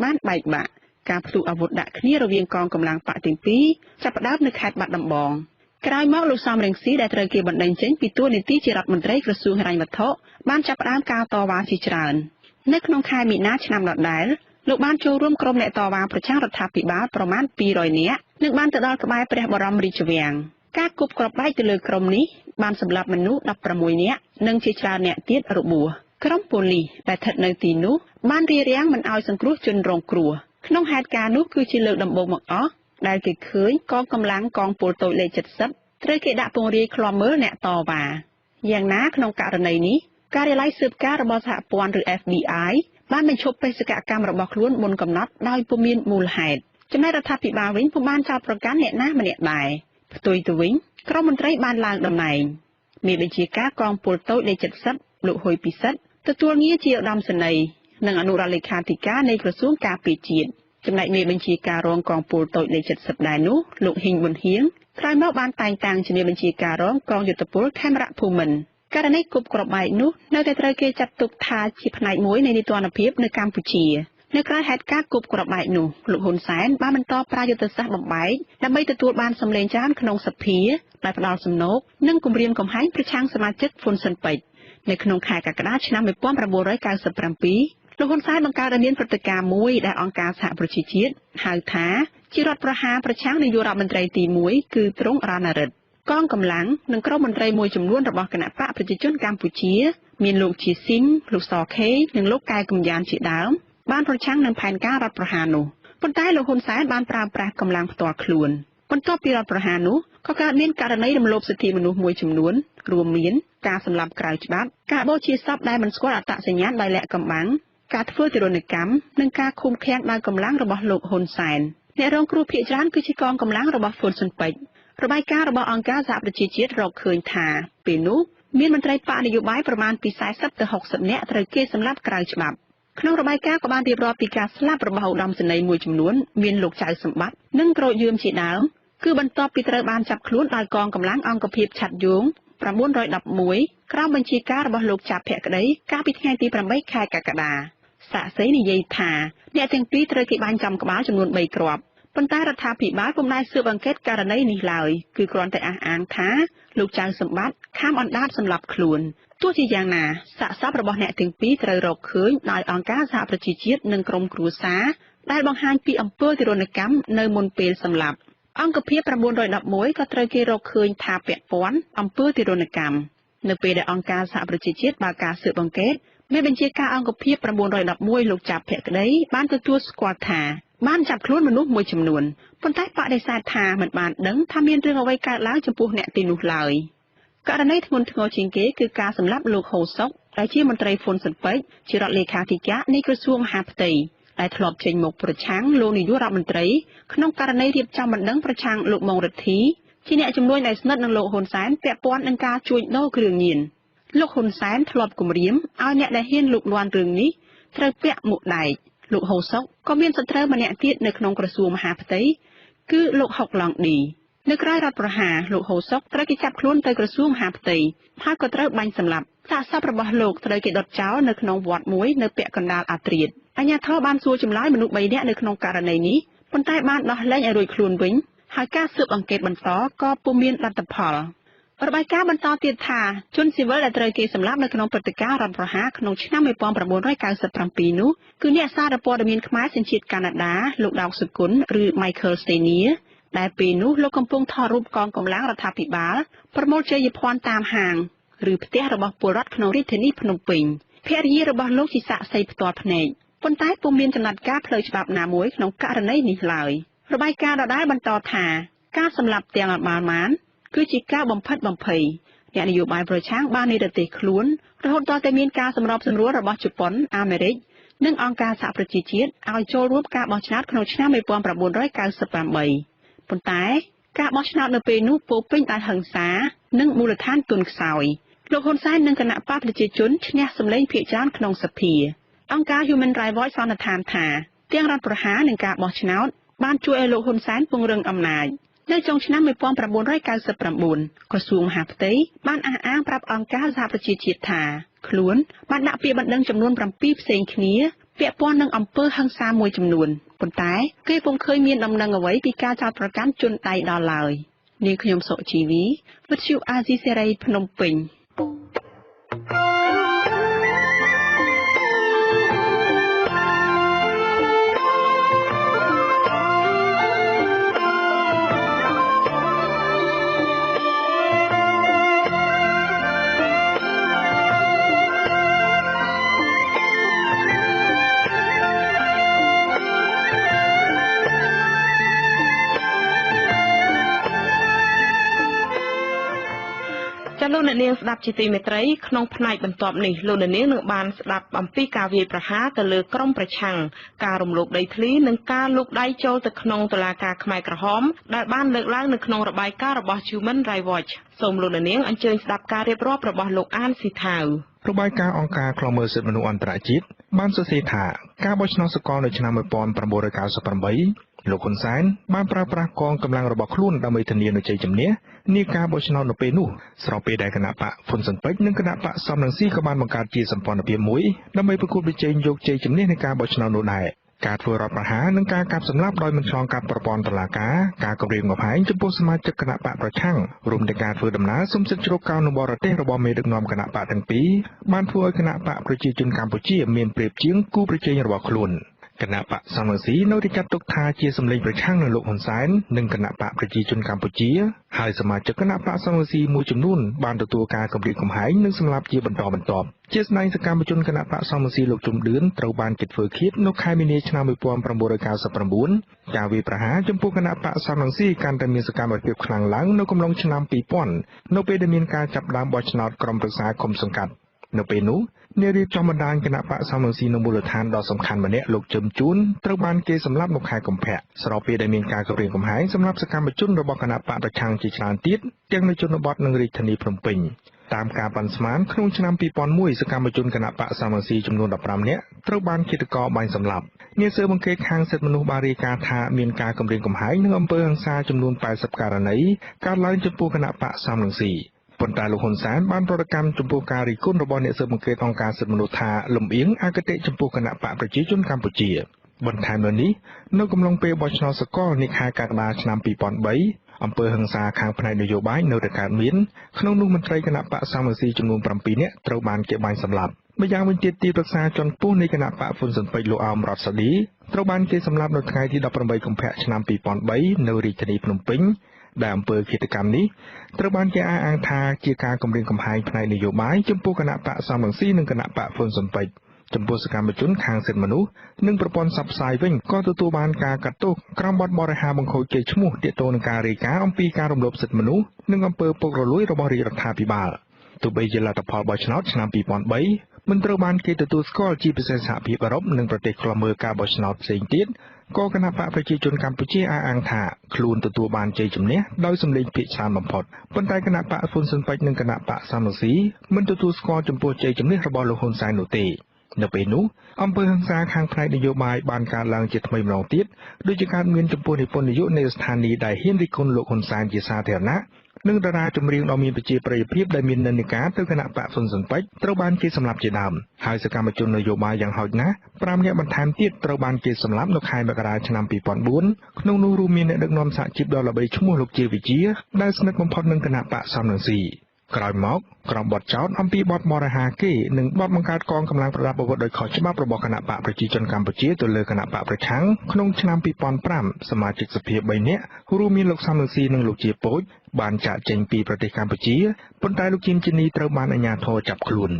បានបែកបាក់។ ការផ្ទុះអាវុធដាក់គ្នារវាងកងកម្លាំងបក្សទាំងពីរចាប់ផ្ដើមនៅខេត្តបាត់ដំបង។ ក្រោយមកលោកសំរងស៊ីដែលត្រូវគេបណ្តេញចេញពីតួនាទីជារដ្ឋមន្ត្រីក្រសួងហិរញ្ញវត្ថុបានចាប់ផ្ដើមការតវ៉ាជាច្រើន។ នៅក្នុងខែមីនាឆ្នាំដដែល លោកបានចូលរួមក្រុមអ្នកតវ៉ាប្រឆាំងរដ្ឋាភិបាលប្រមាណ200នាក់ និងបានទៅដល់ក្បែរព្រះបរមរាជវាំង។ ការគប់គ្រាប់បែកទៅលើក្រុមនេះបានសម្លាប់មនុស្ស16នាក់និងជាច្រើនអ្នកទៀតរបួស។ ក្រុមប៉ូលីសដែលស្ថិតនៅទីនោះបានរារាំងមិនឲ្យសង្គ្រោះជនរងគ្រោះ។ ក្នុងហេតុការណ៍នោះគឺជាលើកដំបូងមកអស់ដែលគេឃើញកងកម្លាំងកងពលតូចលេខ70ត្រូវគេដាក់ពង្រាយឃ្លាំមើលអ្នកតវ៉ា។ យ៉ាងណាក្នុងករណីនេះ ការិយាល័យស៊ើបការរបស់សហព័ន្ធឬ FBI បានបញ្ឈប់បេសកកម្មរបស់ខ្លួនមុនកំណត់ដោយពុំមានមូលហេតុ។ ចំណែករដ្ឋាភិបាលវិញពុំបានចោទប្រកាន់អ្នកណាម្នាក់ដែរ។ ផ្ទុយទៅវិញក្រុមមន្ត្រីបានឡើងតំណែង។ មេបញ្ជាការកងពលតូចលេខ70លោកហ៊ុយពិសិដ្ឋទទួលងារជាឧត្តមសេនីយ៍និងអនុរដ្ឋលេខាធិការនៃក្រសួងការពារជាតិ។ ចំណែកមេបញ្ជាការរងកងពលតូចលេខ70ដែរនោះ លោកហ៊ីងប៊ុនហៀងក្រោយមកបានតែងតាំងជាមេបញ្ជាការរងកងយុទ្ធពលខេមរៈភូមិន្ទ។ ករណីគប់គ្រាប់បែកនោះនៅតែត្រូវគេចាត់ទុកថាជាផ្នែកមួយនៃនីតិរដ្ឋភាពនៅកម្ពុជា។ នៅក្រោយហេតុការណ៍គប់គ្រាប់បែកនោះ លោកហ៊ុនសែនបានបន្តប្រើយុទ្ធសាស្ត្របំបែកដើម្បីទទួលបានសម្លេងច្រើនក្នុងសភា ដោយផ្ដល់សំណូកនិងគំរាមកំហែងប្រឆាំងសមាជិកហ្វុនស៊ិនប៉ិច។ នៅក្នុងខែកក្កដាឆ្នាំ1997 លោកហ៊ុនសែនបង្កើតឲ្យមានព្រឹត្តិការណ៍មួយដែលអង្គការសហប្រជាជាតិហៅថាជារដ្ឋប្រហារប្រឆាំងនាយករដ្ឋមន្ត្រីទី1គឺទ្រង់រណឫទ្ធិ។ កងកម្លាំងនិងក្រុមមន្ត្រីមួយចំនួនរបស់គណបក្សប្រជាជនកម្ពុជា មានលោកជាស៊ីម លោកសខេ និងលោកកែកំយ៉ានជាដើមបានប្រឆាំងនឹងផែនការរដ្ឋប្រហារនោះ។ ប៉ុន្តែលោកហ៊ុនសែនបានប្រើប្រាស់កម្លាំងផ្ទាល់ខ្លួន។ បន្ទាប់ពីរដ្ឋប្រហារនោះក៏កើតមានករណីរំលោភសិទ្ធិមនុស្សមួយចំនួន រួមមានការសម្លាប់ក្រៅច្បាប់ ការបូជាសពដែលមិនស្គាល់អត្តសញ្ញាណដោយលាក់កំបាំង ការធ្វើទារុណកម្ម និងការឃុំឃាំងដោយកម្លាំងរបស់លោកហ៊ុនសែន។ អ្នករងគ្រោះភាគច្រើនគឺជាកងកម្លាំងរបស់ហ្វុនស៊ិនប៉ិច។ របាយការណ៍របស់អង្គការសហប្រជាជាតិរកឃើញថា ពេលនោះមានមន្ត្រីបក្សនយោបាយប្រមាណពី40ទៅ60នាក់ត្រូវគេសម្លាប់ក្រៅច្បាប់។ ក្នុងរបាយការណ៍ក៏បានរៀបរាប់ពីការស្លាប់របស់ឧត្តមសេនីយ៍មួយចំនួន មានលោកចៅសម្បត្តិនិងក្រូចយឿមជាដើម គឺបន្ទាប់ពីត្រូវបានចាប់ខ្លួនដោយកងកម្លាំងអង្គភាពឆត្រយោង911ក្រោមបញ្ជាការរបស់លោកចាប់ភក្តីកាលពីថ្ងៃទី8ខែកក្កដា។ សាក្សីនិយាយថាអ្នកទាំងពីរត្រូវគេបាញ់ចំក្បាលចំនួន3គ្រាប់ ប៉ុន្តែរដ្ឋាភិបាលពុំដែលស៊ើបអង្កេតករណីនេះឡើយ គឺគ្រាន់តែអះអាងថាលោកចៅសម្បត្តិខាមអណ្ដាតសម្លាប់ខ្លួន។ ទោះជាយ៉ាងណាសាកសពរបស់អ្នកទាំងពីរត្រូវរកឃើញដោយអង្គការសហប្រជាជាតិនិងក្រុមគ្រួសារដែលបង្ហាញពីអំពើទារុណកម្មនៅមុនពេលសម្លាប់។ អង្គភាព911ក៏ត្រូវគេរកឃើញថាពាក់ព័ន្ធអំពើទារុណកម្ម។ នៅពេលដែលអង្គការសហប្រជាជាតិបើកការស៊ើបអង្កេត មេបញ្ជាការអង្គភាព911លោកចាប់ភក្តីបានទទួលស្គាល់ថាបានចាប់ខ្លួនមនុស្សមួយចំនួនប៉ុន្តែបដិសេធថាមិនបានដឹងថាមានរឿងអ្វីកើតឡើងចំពោះអ្នកទីនោះឡើយករណីធ្ងន់ធ្ងរជាងគេគឺការសម្លាប់លោកហូសុកដែលជាមន្ត្រីហ្វុនស៊ិនប៉ិចជារដ្ឋលេខាធិការនៃក្រសួងមហាផ្ទៃដែលធ្លាប់ចេញមកប្រឆាំងលោកនាយករដ្ឋមន្ត្រីក្នុងករណីរៀបចំបណ្ដឹងប្រឆាំងលោកម៉ុងរិទ្ធីជាអ្នកជំនួញដែលស្និទ្ធនឹងលោកហ៊ុនសែនពាក់ព័ន្ធនឹងការជួញដូរគ្រឿងញៀនលោកហ៊ុនសែនធ្លាប់គំរាមឲ្យអ្នកដែលហ៊ានលូកលាន់រឿងនេះត្រូវពាក់មួកដែកលោកហូសុកក៏មានសត្រូវម្នាក់ទៀតនៅក្នុងក្រសួងមហាផ្ទៃគឺលោកហុកឡង់ឌីនៅក្រោយរដ្ឋប្រហារលោកហូសុកត្រូវគេចាប់ខ្លួនទៅក្រសួងមហាផ្ទៃហើយក៏ត្រូវបាញ់សម្លាប់សាកសពរបស់លោកត្រូវគេដុតចោលនៅក្នុងវត្តមួយនៅពាក់កណ្ដាលអាត្រៀតអាជ្ញាធរបានសួរចម្លើយមនុស្ស3នាក់នៅក្នុងករណីនេះប៉ុន្តែបានដោះលែងឲ្យរួចខ្លួនវិញហើយការស៊ើបអង្កេតបន្តក៏ពុំមានលទ្ធផលរបាយការណ៍បន្តទៀតថាជនស៊ីវិលដែលត្រូវគេសម្លាប់នៅក្នុងព្រឹត្តិការណ៍រដ្ឋប្រហារក្នុងឆ្នាំ1997នោះគឺអ្នកសារព័ត៌មានខ្មែរសញ្ជាតិកាណាដាលោកដោកសុគន្ធឬ Michael Stenier ដែលពេលនោះលោកកំពុងថតរូបកងកម្លាំងរដ្ឋាភិបាលប្រមូលជ័យភ័ណ្ឌតាមហាងឬផ្ទះរបស់ពលរដ្ឋក្នុងរាជធានីភ្នំពេញភរិយារបស់លោកជាសាក្សីផ្ទាល់ភ្នែកប៉ុន្តែពុំមានចំណាត់ការផ្លូវច្បាប់ណាមួយក្នុងករណីនេះឡើយរបាយការណ៍ដដែលបន្តថាការសម្លាប់ទាំងអន្មានគឺជាការបំផិតបំភ័យអ្នកនយោបាយប្រឆាំងបាននិរទេសខ្លួនរហូតដល់តែមានការសម្របសម្រួលរបស់ជប៉ុនអាមេរិកនិងអង្គការសហប្រជាជាតិឲ្យចូលរួមការបោះឆ្នោតក្នុងឆ្នាំ1998ប៉ុន្តែការបោះឆ្នោតនៅពេលនោះពោពេញដោយហិង្សានិងមូលដ្ឋានទន់ខ្សោយលោកហ៊ុនសែននិងគណៈបក្សប្រជាជនឈ្នះសម្លេងភាគច្រើនក្នុងសភាអង្គការ Human Rights Watch សន្និដ្ឋានថាទាំងរដ្ឋប្រហារនិងការបោះឆ្នោតបានជួយឲ្យលោកហ៊ុនសែនពង្រឹងអំណាចនៅចុងឆ្នាំ1999ក្រសួងមហាផ្ទៃបានអះអាងប្រាប់អង្គការសហប្រជាជាតិថាខ្លួនបានដាក់ពាក្យបណ្ដឹងចំនួន7ផ្សេងគ្នាពាក់ព័ន្ធនឹងអំពើហិង្សាមួយចំនួនប៉ុន្តែគេពុំឃើញមានដំណឹងអ្វីពីការចោទប្រកាន់ជនដៃដល់ឡើយនាងខ្ញុំសុជីវីវិទ្យុអាស៊ីសេរីភ្នំពេញ លោកអ្នកនាងស្ដាប់ជាទីមេត្រីក្នុងផ្នែកបន្ទាប់នេះលោកអ្នកនាងនឹងបានស្ដាប់អំពីការវាយប្រហារទៅលើក្រុមប្រឆាំងការរំលោភដីធ្លីនិងការលូកដៃចូលទៅក្នុងតុលាការខ្មែរក្រហមដែលបានលើកឡើងនៅក្នុងរបាយការណ៍របស់ Human Rights Watch សូមលោកអ្នកនាងអញ្ជើញស្ដាប់ការរៀបរាប់របស់លោកអានស៊ីថាវរបាយការណ៍អង្គការឃ្លាំមើលសិទ្ធិមនុស្សអន្តរជាតិបានសរសេរថាការបោះឆ្នោតសកលនៅឆ្នាំ1998លោកហ៊ុនសែនបានប្រើប្រាស់កងកម្លាំងរបស់ខ្លួនដើម្បីធានានូវជ័យជំនះនាការបោះឆ្នោតនៅពេលនោះស្របពេលដែលគណៈបក្សហ្វុនស៊ិនប៉ិចនិងគណៈបក្សសំរងស៊ីក៏បានបង្កើតជាសម្ព័ន្ធភាពមួយដើម្បីប្រកួតប្រជែងយកជ័យជំនះនៃការបោះឆ្នោតនោះដែរការធ្វើរដ្ឋប្រហារនិងការកាប់សម្លាប់ដោយមិនឆ្លងកាត់ប្រព័ន្ធតុលាការការគំរាមកំហែងចំពោះសមាជិកគណៈបក្សប្រឆាំងរួមទាំងការធ្វើដំណើរសុំសិទ្ធិជ្រកកោននៅបរទេសរបស់មេដឹកនាំគណៈបក្សទាំងពីរបានធ្វើឲ្យគណៈបក្សប្រជាជនកម្ពុជាមានប្រៀបជាងគូប្រជែងរបស់ខ្លួនគណៈបក្សសំរងស៊ីនៅតែចាត់ទុកថាជាសម្លេងប្រឆាំងនឹងលោកហ៊ុនសែននិងគណៈបក្សប្រជាជនកម្ពុជាហើយសមាជិកគណៈបក្សសំរងស៊ីមួយចំនួនបានទទួលការគំរាមកំហែងនិងសម្លាប់ជាបន្តបន្ទាប់ជាស្ដែងសកម្មជនគណៈបក្សសំរងស៊ីលោកជុំឌឿនត្រូវបានគេធ្វើឃាតនៅខែមីនាឆ្នាំ1999ការវាយប្រហារចំពោះគណៈបក្សសំរងស៊ីកាន់តែមានសកម្មភាពខ្លាំងឡើងនៅកំឡុងឆ្នាំ2000នៅពេលដែលមានការចាប់ផ្ដើមបោះឆ្នោតក្រុមប្រឹក្សាឃុំសង្កាត់នៅពេលនោះអ្នករៀបចំបណ្ដាញគណៈបក្សសំរងស៊ីនៅមូលដ្ឋានដ៏សំខាន់ម្នាក់លោកជឹមជួនត្រូវបានគេសម្លាប់នៅខែកុម្ភៈស្របពេលដែលមានការគំរាមកំហែងសម្រាប់សកម្មជនរបស់គណៈបក្សប្រឆាំងជាច្រើនទៀតទាំងនៅជនបទនិងរាជធានីភ្នំពេញតាមការប៉ាន់ស្មានក្នុងឆ្នាំ2001សកម្មជនគណៈបក្សសំរងស៊ីចំនួន15នាក់ត្រូវបានឃាតករបាញ់សម្លាប់អ្នកស៊ើបអង្កេតខាងសិទ្ធិមនុស្សបានរាយការណ៍ថាមានការគំរាមកំហែងនិងអំពើហិង្សាចំនួន80ករណីកើតឡើងចំពោះគណៈបក្សសំរងស៊ីប៉ុន្តែលោកហ៊ុនសែនបានប្រតិកម្មចំពោះការរិះគន់របស់អ្នកស៊ើបអង្កេតអង្គការសិទ្ធិមនុស្សថាលំអៀងអគតិចំពោះគណៈបក្សប្រជាជនកម្ពុជាបន្ថែមលើនេះនៅកំឡុងពេលបោះឆ្នោតសកលនាខែកក្កដាឆ្នាំ2003អំពើហិង្សាខាងផ្នែកនយោបាយនៅតែកើតមានក្នុងនោះមន្ត្រីគណៈបក្សសំរងស៊ីចំនួន7នាក់ត្រូវបានគេបាញ់សម្លាប់ម្យ៉ាងវិញទៀតទីប្រឹក្សាជាន់ខ្ពស់នៃគណៈបក្សហ្វុនស៊ិនប៉ិចលោកអោមរដ្ឋសាឌីត្រូវបានគេសម្លាប់នៅថ្ងៃទី18កុម្ភៈឆ្នាំ2003នៅរាជធានីភ្នំពេញ ដែលអំពើឃាតកម្មនេះត្រូវបានគេអះអាងថាជាការគំរាមកំហែងផ្នែកនយោបាយចំពោះគណបក្សសមរង្ស៊ីនិងគណបក្សហ្វុនស៊ិនប៉ិចចំពោះសកម្មជនខាងសិទ្ធិមនុស្សនិងប្រព័ន្ធផ្សព្វផ្សាយវិញក៏ទទួលបានការកាត់ទោសក្រោមបទបរិហារបង្ខូចកេរ្តិ៍ឈ្មោះទាក់ទងនឹងការរាយការណ៍អំពីការរំលោភសិទ្ធិមនុស្សនិងអំពើពុករលួយរបស់រាជរដ្ឋាភិបាលទោះបីជាលទ្ធផលបោះឆ្នោតឆ្នាំ2003មិនត្រូវបានគេទទួលស្គាល់ជាពិសេសសហភាពអឺរ៉ុបនិងប្រទេសឃ្លាំមើលការបោះឆ្នោតផ្សេងទៀតក៏គណបក្សប្រជាជនកម្ពុជាអះអាងថាខ្លួនទទួលបានជ័យជំនះដោយសម្លេងភាគច្រើនបំផុតប៉ុន្តែគណបក្សហ្វុនស៊ិនប៉ិចនិងគណបក្សសមរង្ស៊ីមិនទទួលស្គាល់ចំពោះជ័យជំនះរបស់លោកហ៊ុនសែននោះទេនៅពេលនោះអំពើហិង្សាខាងផ្នែកនយោបាយបានកើតឡើងជាថ្មីម្ដងទៀតដូចជាកើតមានចំពោះនិពន្ធនាយកនៃស្ថានីយ៍ដែលហ៊ានរិះគន់លោកហ៊ុនសែនជាសាធារណៈនិងតារាចម្រៀងដ៏មានប្រជាប្រិយភាពដែលមាននិន្នាការទៅគណបក្សហ្វុនស៊ិនប៉ិចត្រូវបានគេសម្លាប់ជាដើមហើយសកម្មជននយោបាយយ៉ាងហោចណាស់5នាក់បន្ថែមទៀតត្រូវបានគេសម្លាប់នៅខែមករាឆ្នាំ2004ក្នុងនោះរួមមានអ្នកដឹកនាំសហជីពដ៏ល្បីឈ្មោះលោកជាវិជាដែលស្និទ្ធបំផុតនឹងគណបក្សសមរង្ស៊ីក្រោយមកក្រុមបទចោទអំពីបទបរិហារគេនិងបទបង្កើតកងកម្លាំងប្រដាប់អាវុធដោយខុសច្បាប់របស់គណបក្សប្រជាជនកម្ពុជាទៅលើគណបក្សប្រឆាំងក្នុងឆ្នាំ2005សមាជិកសភា3នាក់រួមមានលោកសមរង្ស៊ីនិងលោកជាពោចបានចាកចេញពីប្រទេសកម្ពុជាប៉ុន្តែលោកជាមជានីត្រូវបានអាជ្ញាធរចាប់ខ្លួន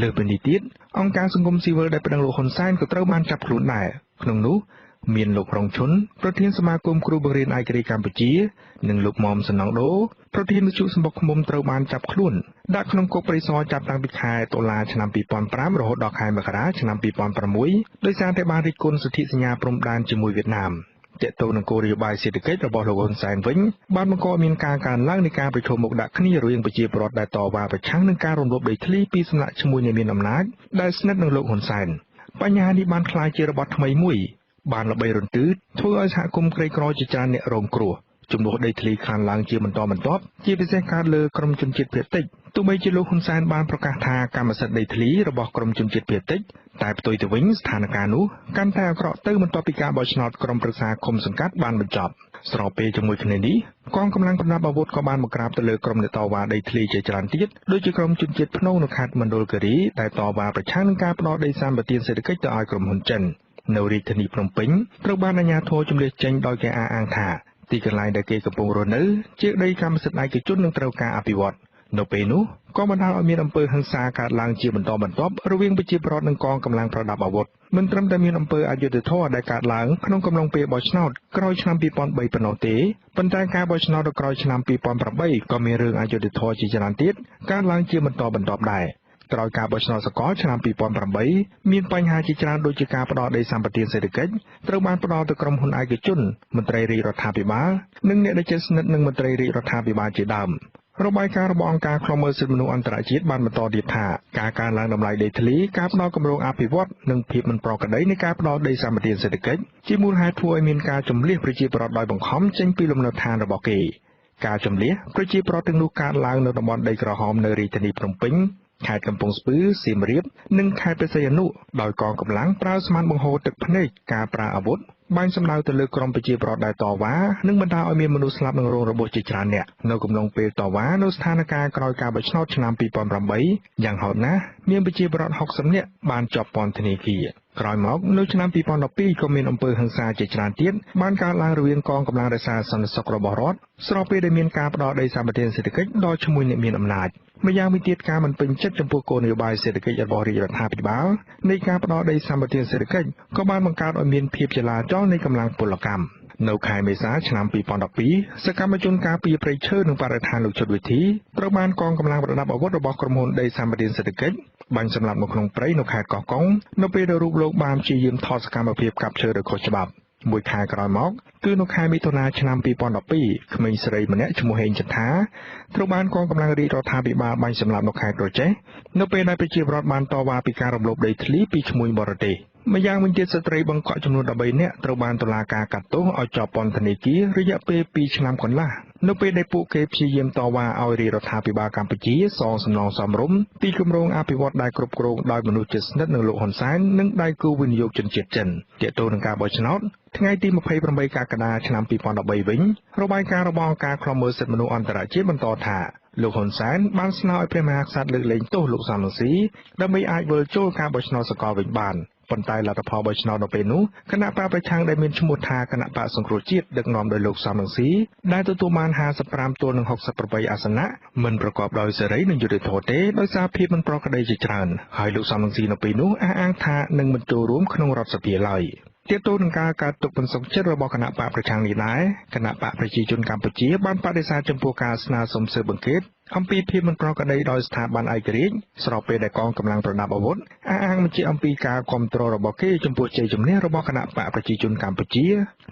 លើសពីនេះទៀតអង្គការសង្គមស៊ីវិលដែលប្តឹងលោកហ៊ុនសែនក៏ត្រូវបានចាប់ខ្លួនដែរក្នុងនោះមានលោករងឈុនប្រធានសមាគមគ្រូបង្រៀនឯករាជ្យកម្ពុជានិងលោកមុំសំណងដូប្រធានវិទ្យុសម្បុកឃ្មុំត្រូវបានចាប់ខ្លួនដាក់ក្នុងគុកព្រៃសរចាប់តាំងពីខែតុលាឆ្នាំ2005រហូតដល់ខែមករាឆ្នាំ2006ដោយសារតែបានរិះគន់សន្ធិសញ្ញាព្រំដែនជាមួយវៀតណាមទាក់ទងនឹងគោលនយោបាយសេដ្ឋកិច្ចរបស់លោកហ៊ុនសែនវិញបានបង្កឲ្យមានការកើនឡើងនៃការប្រឈមមុខដាក់គ្នារវាងប្រជាពលរដ្ឋដែលតវ៉ាប្រឆាំងនឹងការរំលោភដីធ្លីពីសំណាក់ឈ្មួញដែលមានអំណាចដែលស្និទ្ធនឹងលោកហ៊ុនសែនបញ្ហានេះបានក្លាយជារបត់ថ្មីមួយបានល្បីរន្ទឺធ្វើឲ្យសហគមន៍ក្រីក្រជាច្រើនអ្នករងគ្រោះចំនួនដីធ្លីខ្លាំងឡើងជាបន្តបន្ទាប់ជាពិសេសកើតលើក្រុមជនជាតិភាគតិចទោះបីជាលោកហ៊ុនសែនបានប្រកាសថាកម្មសិទ្ធិដីធ្លីរបស់ក្រុមជនជាតិភាគតិចតែផ្ទុយទៅវិញស្ថានភាពនោះកាន់តែអាក្រក់ទៅបន្ទាប់ពីការបោះឆ្នោតក្រុមប្រឹក្សាឃុំសង្កាត់បានបញ្ចប់ស្របពេលជាមួយគ្នានេះកងកម្លាំងប្រដាប់អាវុធក៏បានបង្ក្រាបទៅលើក្រុមអ្នកតវ៉ាដីធ្លីជាច្រើនទៀតដូចជាក្រុមជនជាតិភ្នងនៅខេត្តមណ្ឌលគិរីដែលតវ៉ាប្រឆាំងនឹងការផ្ដល់ដីសម្បទានសេដ្ឋកិច្ចទៅឲ្យក្រុមហ៊ុនចិននៅរាជធានីភ្នំពេញត្រូវបានអាជ្ញាធរជម្លៀសចេញដោយគេអះអាងថាទីកន្លែងដែលគេកំពុងរស់នៅជាដីកម្មសិទ្ធិឯកជននឹងត្រូវការអភិវឌ្ឍនៅពេលនោះក៏បណ្ដាលឲ្យមានអំពើហិង្សាកើតឡើងជាបន្តបន្ទាប់រវាងប្រជាពលរដ្ឋនិងកងកម្លាំងប្រដាប់អាវុធមិនត្រឹមតែមានអំពើអយុត្តិធម៌ដែលកើតឡើងក្នុងកំឡុងពេលបោះឆ្នោតក្រោយឆ្នាំ2003ប៉ុណ្ណោះទេប៉ុន្តែការបោះឆ្នោតនៅក្រោយឆ្នាំ2008ក៏មានរឿងអយុត្តិធម៌ជាច្រើនទៀតកើតឡើងជាបន្តបន្ទាប់ដែរក្រោយការបោះឆ្នោតសកលឆ្នាំ2008មានបញ្ហាជាច្រើនដូចជាការផ្ដល់ដីសម្បទានសេដ្ឋកិច្ចត្រូវបានផ្ដល់ទៅក្រុមហ៊ុនឯកជនមន្ត្រីរាជរដ្ឋាភិបាលនិងអ្នកដែលជិតស្និទ្ធនឹងមន្ត្រីរាជរដ្ឋាភិបាលជាដើមរបាយការណ៍របស់អង្គការឃ្លាំមើលសិទ្ធិមនុស្សអន្តរជាតិបានបន្តទៀតថាការកើនឡើងតម្លៃដីធ្លីការផ្ដល់គម្រោងអភិវឌ្ឍនិងភាពមិនប្រក្រតីនៃការផ្ដល់ដីសម្បទានសេដ្ឋកិច្ចជាមូលហេតុធ្វើឲ្យមានការជម្លៀសប្រជាពលរដ្ឋដោយបង្ខំចេញពីលំនៅឋានរបស់គេការជម្លៀសប្រជាពលរដ្ឋទាំងនោះកើតឡើងនៅតំបន់ដីក្រហមនៅរាជធានីភ្នំពេញខេត្តកំពង់ស្ពឺសៀមរាបនិងខេត្តព្រះសីហនុដោយកងកម្លាំងប្រើស្មានបង្ហូរទឹកភ្នែកការប្រើអាវុធបាញ់សម្ដៅទៅលើក្រុមប្រជាពលរដ្ឋដែលតវ៉ានិងបណ្ដាលឲ្យមានមនុស្សស្លាប់និងរងរបួសជាច្រើនអ្នកនៅកំឡុងពេលតវ៉ានៅស្ថានភាពក្រោយការបោះឆ្នោតឆ្នាំ2008យ៉ាងហោចណាស់មានប្រជាពលរដ្ឋ60នាក់បានជាប់ពន្ធនាគារក្រោយមកនៅឆ្នាំ2012ក៏មានអំពើហិង្សាជាច្រើនទៀតបានកើតឡើងរវាងកងកម្លាំងរក្សាសន្តិសុខរបស់រដ្ឋស្របពេលដែលមានការផ្ដល់ដីសម្បទានសេដ្ឋកិច្ចដល់ឈ្មួញអ្នកមានអំណាចម្យ៉ាងវិញទៀតការមិនពេញចិត្តចំពោះគោលនយោបាយសេដ្ឋកិច្ចរបស់រាជរដ្ឋាភិបាលនៃការផ្ដល់ដីសម្បទានសេដ្ឋកិច្ចក៏បានបង្កើតឲ្យមានភាពចលាចលនៃកម្លាំងពលកម្មនៅខែមេសាឆ្នាំ2012សកម្មជនការពារព្រៃឈើនិងបរិស្ថានលោកឈុតវិធីត្រូវបានកងកម្លាំងប្រដាប់អាវុធរបស់ក្រុមហ៊ុនដីសម្បទានសេដ្ឋកិច្ចបាញ់សម្លាប់នៅក្នុងព្រៃនៅខេត្តកោះកុងនៅពេលដែលរូបលោកបានព្យាយាមថតសកម្មភាពកាប់ឈើដោយខុសច្បាប់មួយខែក្រោយមកគឺនៅខែមិថុនាឆ្នាំ2012ក្មេងស្រីម្នាក់ឈ្មោះហេងចន្ទាត្រូវបានកងកម្លាំងរាជរដ្ឋាភិបាលបាញ់សម្លាប់នៅខេត្តក្រចេះនៅពេលដែលប្រជាពលរដ្ឋបានតវ៉ាពីការរំលោភដីធ្លីពីឈ្មួញបរទេសម្យ៉ាងវិញទៀតស្ត្រីបង្កក់ចំនួន13នាក់ត្រូវបានតុលាការកាត់ទោសឲ្យជាប់ពន្ធនាគាររយៈពេល2ឆ្នាំកន្លះនៅពេលដែលពួកគេព្យាយាមតវ៉ាឲ្យរាជរដ្ឋាភិបាលកម្ពុជាសងសំណងសមរម្យពីគម្រោងអភិវឌ្ឍដែលគ្រប់គ្រងដោយមនុស្សជិតស្និទ្ធនឹងលោកហ៊ុនសែននិងដៃគូវិនិយោគជនជាតិចិនទាក់ទងនឹងការបោះឆ្នោតថ្ងៃទី28កក្កដាឆ្នាំ2013វិញរបាយការណ៍របស់អង្គការឃ្លាំមើលសិទ្ធិមនុស្សអន្តរជាតិបន្តថាលោកហ៊ុនសែនបានស្នើឲ្យព្រះមហាក្សត្រលើកលែងទោសលោកសមរង្ស៊ីដើម្បីអាចវិលចូលការបោះឆ្នោតសកលវិញបាន ប៉ុន្តែលទ្ធផលបោះឆ្នោតនៅពេលនោះ គណបក្សប្រឆាំងដែលមានឈ្មោះថាគណបក្សសង្គ្រោះជាតិ ដឹកនាំដោយលោកសម រង្ស៊ី ដែលទទួលបាន55ទល់នឹង68អាសនៈ មិនប្រកបដោយសេរីនិងយុត្តិធម៌ទេ ដោយសារភាពមិនប្រក្រតីជាច្រើន ហើយលោកសម រង្ស៊ីនៅពេលនោះអះអាងថានឹងមិនចូលរួមក្នុងរដ្ឋសភាឡើយ។ ទាក់ទងនឹងការកើតទុកមិនសុខចិត្តរបស់គណបក្សប្រឆាំងនេះដែរ គណបក្សប្រជាជនកម្ពុជាបានបដិសេធចំពោះការស្នើសុំស៊ើបអង្កេតអំពីភាពមិនប្រក្រតីដោយស្ថាប័នឯករាជ្យ ស្របពេលដែលកងកម្លាំងប្រដាប់អាវុធអះអាងបញ្ជាក់អំពីការគាំទ្ររបស់គេចំពោះជ័យជំនះរបស់គណបក្សប្រជាជនកម្ពុជា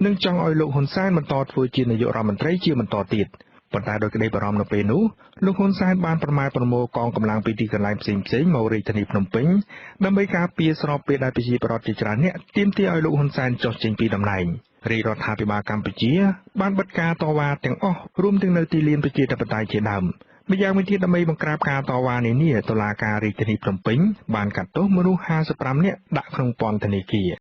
និងចង់ឲ្យលោកហ៊ុនសែនបន្តធ្វើជានាយករដ្ឋមន្ត្រីជាបន្តទៀត។ ប៉ុន្តែដោយក្តីបារម្ភនៅពេលនោះ លោកហ៊ុនសែនបានប្រមែប្រមូលកងកម្លាំងពីទីកន្លែងផ្សេងៗមករាជធានីភ្នំពេញដើម្បីការពារ ស្របពេលដែលប្រជាពលរដ្ឋជាច្រើនអ្នកទាមទារឲ្យលោកហ៊ុនសែនចុះចេញពីតំណែង។ រាជរដ្ឋាភិបាលកម្ពុជាបានបិទការតវ៉ាទាំងអស់ រួមទាំងនៅទីលានប្រជាធិបតេយ្យជាដើម។ ម្យ៉ាងវិញទៀត ដើម្បីបង្ក្រាបការតវ៉ានានា តុលាការរាជធានីភ្នំពេញបានកាត់ទោសមនុស្ស55នាក់ដាក់ក្នុងពន្ធនាគារ។